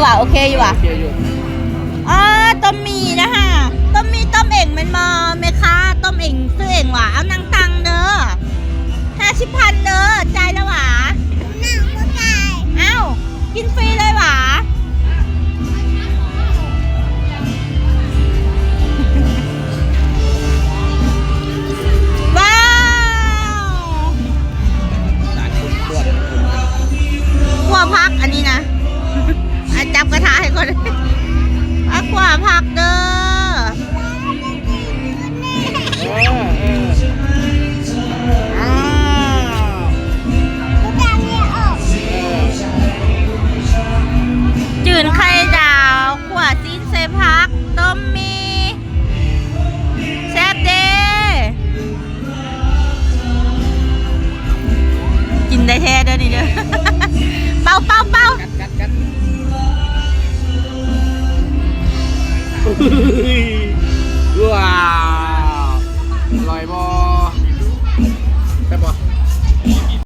ວ່າໂອເຄຢູ່ຫວາ? ໂອເຄຢູ່. ອໍ ຕົ້ມໝີ່ນະຫະ ຕົ້ມໝີ່ຕົ້ມເອງແມ່ນບໍ່? ແມ່ຄ້າຕົ້ມເອງຊື້ເອງຫວາ? ເອົານັ່ງຕັງເດີ ຫ້າສິບພັນເດີ ຈ່າຍແລ້ວຫວາ? ໜັງບໍ່ຈ່າຍ. ເອົ້າ ກິນຟຣີເລີຍຫວາ? ວ້າວ ຂົ້ວຜັກອັນນີ້ນະ ອາ ຈັບກະທະໃຫ້ກ່ອນ ອາ ຂົ້ວຜັກເດີ. ເອີ ເອີ ອ້າວ ຈືນໄຂ່ດາວ ຂົ້ວຊີ້ນໃສ່ຜັກ ຕົ້ມໝີ່ ແຊບເດ້. ກິນໄດ້ແທ້ເດີນີ້ເດີ ເປົ່າ ເປົ່າ ເປົ່າ ກັດ ກັດ ກັດ.